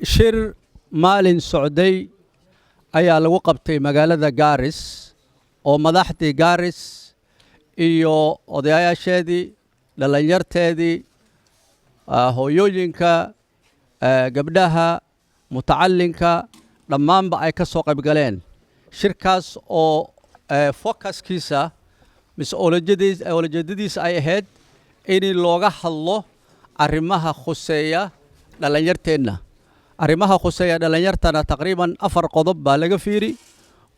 Shir maalin socday ayaa lagu qabtay magaalada Gaaris, oo madaxdii Gaaris iyo odayaasheedii, dhallinyarteedii, hooyooyinka, gabdhaha, mutacalinka, dhammaanba ay ka soo qayb galeen. Shirkaas oo focuskiisa mise olajeedadiisa ay ahayd in looga hadlo arrimaha khuseeya dhallinyarteenna. Arrimaha khuseeya dhallinyartana taqriiban afar qodob baa laga fiiri.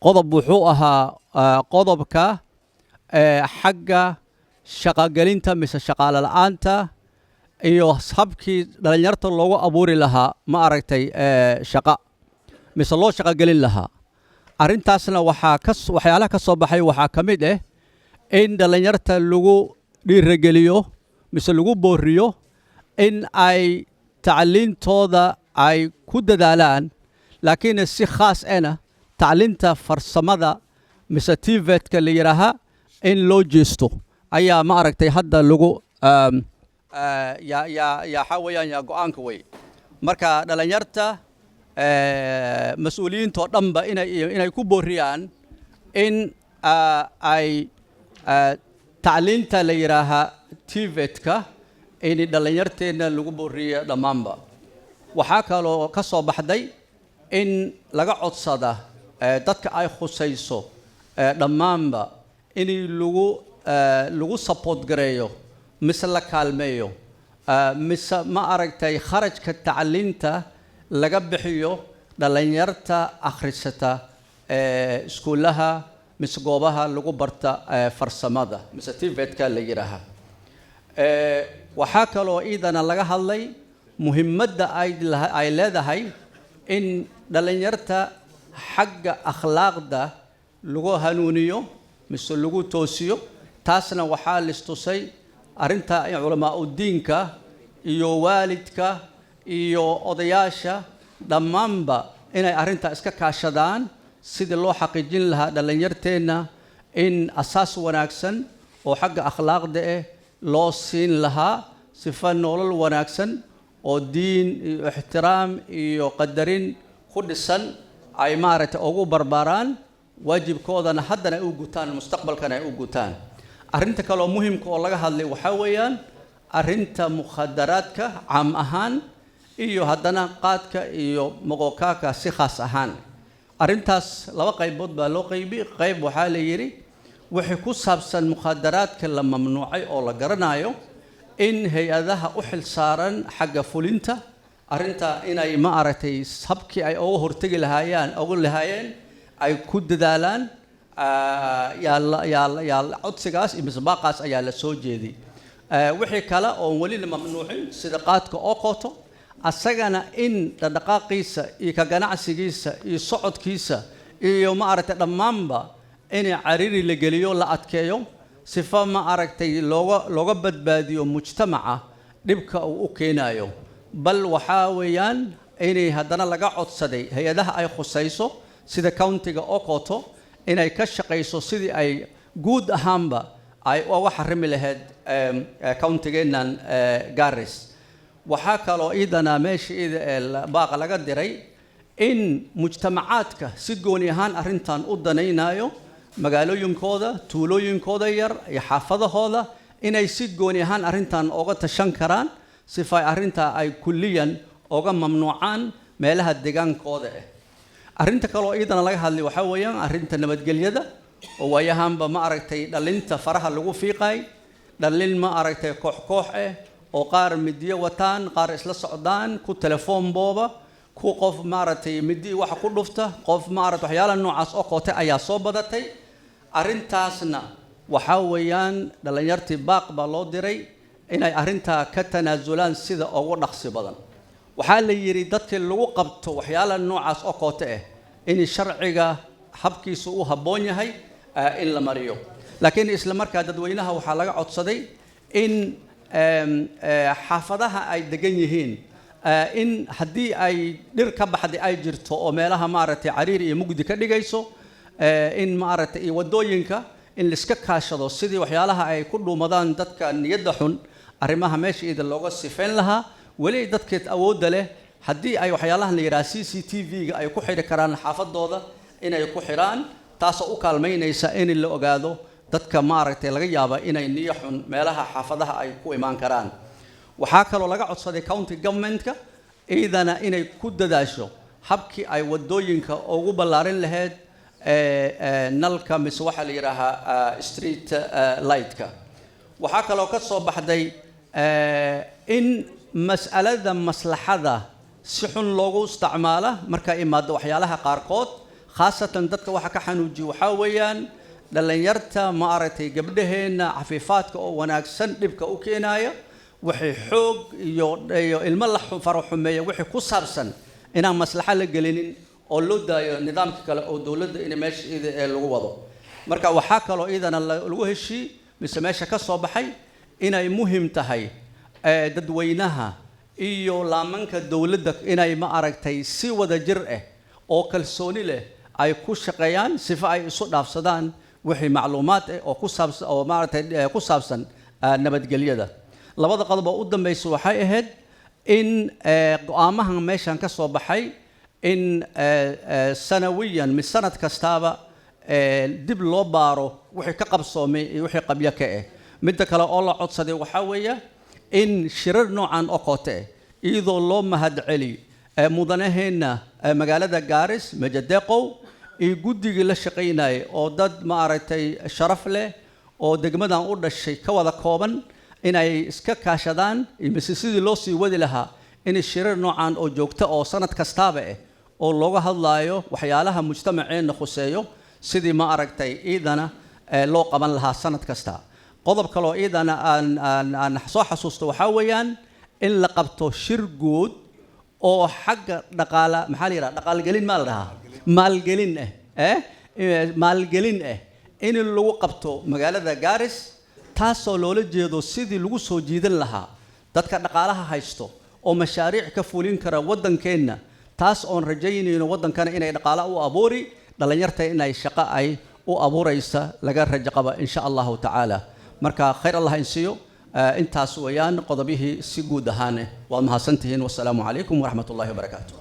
Qodob wuxuu ahaa qodobka xagga shaqogelinta mise shaqaale la'aanta iyo habkii dhallinyarta loogu abuuri lahaa, ma aragtay, shaqa mise loo shaqogelin lahaa. Arrintaasna waxaa ka waxyaalaha ka soo baxay waxaa ka mid ah in dhallinyarta lagu dhiirageliyo mise lagu booriyo in ay tacliintooda ay ku dadaalaan, laakiin si khaas ahna tacliinta farsamada mise TVET-ka la yidhaaha in loo jeesto ayaa, ma aragtay, hadda lagu yaa waxaa weeyaan yaa go'aanka wey. Marka dhallinyarta, mas-uuliyiintoo dhanba inay ku booriyaan in ay tacliinta la yidhaahaa TVET-ka in dhallinyarteenna lagu booriyo dhammaanba. Waxaa kaloo ka soo baxday in laga codsada dadka ay khusayso dhammaanba in lagu support gareeyo mise la kaalmeeyo mise, ma aragtay, kharajka tacliinta laga bixiyo dhallinyarta akhrisata iskuullaha mise goobaha lagu barta farsamada mise TVET-ka la yidhaaha. Waxaa kaloo iidana laga hadlay muhiimadda ay leedahay in dhallinyarta xagga akhlaaqda lagu hanuuniyo mise lagu toosiyo. Taasna waxaa listusay arrinta in culamaa udiinka iyo waalidka iyo odayaasha dhammaanba inay arrintaa iska kaashadaan sidii loo xaqiijin lahaa dhallinyarteenna in asaas wanaagsan oo xagga akhlaaqda ah loo siin lahaa, sifa nolol wanaagsan oo diin iyo ixtiraam iyo qadarin ku dhisan ay, maaragtay, ugu barbaaraan, waajibkoodana haddana ay u gutaan, mustaqbalkana ay u gutaan. Arrinta kaleoo muhimka oo laga hadlay waxaa weeyaan arrinta mukhadaraadka caam ahaan iyo haddana qaadka iyo moqokaaka si khaas ahaan. Arrintaas laba qaybood baa loo qaybi. Qayb waxaa la yidhi wixii ku saabsan mukhadaraadka la mamnuucay oo la garanayo in hay-adaha u xil saaran xagga fulinta arrinta inay, ma aragtay, habkii ay uga hortegi lahaayeen uga lahaayeen ay ku dadaalaan. Yaa codsigaas iyo misbaaqaas ayaa la soo jeediyey. Wixii kale oon weli la mamnuucin sida qaadka oo kooto, asagana in dhaqdhaqaaqiisa iyo ka ganacsigiisa iyo socodkiisa iyo, ma aragtay, dhammaanba in cariiri la geliyo, la adkeeyo, sifa, ma aragtay, looga badbaadiyo mujtamaca dhibka uu u keenayo. Bal waxaa weeyaan inay haddana laga codsaday hay-adaha ay khusayso sida countiga oo kooto inay ka shaqayso sidii ay guud ahaanba ay uga xarimi lahayd countigeennan Garis. Waxaa kaloo iidana meesha ida ee baaqa laga diray in mujtamacaadka si gooni ahaan arrintan u danaynayo, magaalooyinkooda, tuulooyinkooda yar iyo xaafadahooda, inay si gooni ahaan arrintan oga tashan karaan sifa ay arrintaa ay kulliyan oga mamnuucaan meelaha deegaankooda ah. Arrinta kaloo iyadana laga hadlay waxaa weeyaan arrinta nabadgelyada, oo waayahanba, ma aragtay, dhalinta faraha lagu fiiqay, dhalin, ma aragtay, koox koox ah oo qaar midiyo wataan, qaar isla socdaan, ku telefoon booba, ku qof, maaragtay, midi waxa ku dhufta qof, maaragtay, waxyaalaha noocaas oo kootay ayaa soo badatay. Arrintaasna waxaa weeyaan dhallinyartii baaq baa loo diray inay arrintaa ka tanaasulaan sida ugu dhaqsi badan. Waxaa la yidhi dadkii lagu qabto waxyaalaha noocaas oo koote ah in sharciga habkiisu u habboon yahay in la mariyo. Laakiin isla markaa dadweynaha waxaa laga codsaday in xaafadaha ay degan yihiin in haddii ay dhir ka baxday ay jirto oo meelaha, maaragtay, cariir iyo mugdi ka dhigayso, in, maaragtay, iyo waddooyinka in laiska kaashado sidii waxyaalaha ay ku dhuumadaan dadka niyadda xun arrimaha meesha ida looga sifeyn lahaa. Weli dadka awoodda leh Haddii ay waxyaalahan la yidhaha CCTV-ga ay ku xidhi karaan xaafadooda, inay ku xidhaan, taasoo u kaalmaynaysa in la ogaado dadka, maaragtay, laga yaaba inay niyo xun meelaha xaafadaha ay ku imaan karaan. Waxaa kaloo laga codsaday county government-ka iyadana inay ku dadaasho habkii ay wadooyinka ugu ballaarin lahayd nalka mise waxaa la yidhaahaa street light-ka. Waxaa kaloo ka soo baxday in mas'alada maslaxada si xun loogu isticmaala marka imaado waxyaalaha qaarkood, khaasatan dadka waxa ka xanuujiya waxaa weeyaan dhallinyarta, ma aragtay, gabdhaheenna cafiifaadka oo wanaagsan dhibka u keenaya. Waxay xoog iyo ilmo la faro xumeeya wixii ku saabsan inaan maslaxo la gelinin oo loo daayo nidaamka kale oo dowladda in meesha iyada ee lagu wado. Marka waxaa kaloo iyadana lagu heshii mise meesha ka soo baxay inay muhim tahay dadweynaha iyo laamanka dowladda inay, ma aragtay, si wada jir ah oo kalsooni leh ay ku shaqeeyaan, sifa ay isu dhaafsadaan wixii macluumaad ah oo ku saabsan oo, maaragtay, ku saabsan nabadgelyada. Labada qodob oo u dambaysa waxay ahayd in go'aamahan meeshan ka soo baxay in sanawiyan mid sanad kastaaba dib loo baaro wixii ka qabsoomay iyo wixii qabyo ka ah. Midda kale oo la codsaday waxaa weeye in shirar noocan oo koote ah, iyadoo loo mahadceli mudanaheenna magaalada Gaaris Majadeeqow iyo guddigii la shaqaynayay oo dad, ma aragtay, sharaf leh oo degmadan u dhashay ka wada kooban, inay iska kaashadaan mise sidii loo sii wadi lahaa in shirar noocan oo joogto oo sanad kastaaba ah oo looga hadlaayo waxyaalaha mujtamaceenna khuseeyo, sidii, ma aragtay, iidana loo qaban lahaa sanad kasta. Qodob kaloo iidana aan soo xasuusto waxaa weeyaan in la qabto shir guud oo xagga dhaqaala, maxaa la yidhaha, dhaqaalgelin maa la dhahaa, maalgelin ah, maalgelin ah in lagu qabto magaalada Gaaris, taasoo loola jeedo sidii lagu soo jiidan lahaa dadka dhaqaalaha haysto oo mashaariic ka fulin kara waddankeenna, taas oon rajaynayno waddankana inay dhaqaala u abuuri, dhallinyarta inay shaqo ay u abuuraysa laga rajo qaba, insha Allahu tacaala. Marka khayr Allah in siiyo. Intaas weeyaan qodobihii si guud ahaan. Waad mahadsantihiin. Wasalaamu calaykum waraxmat ullahi wabarakaatu.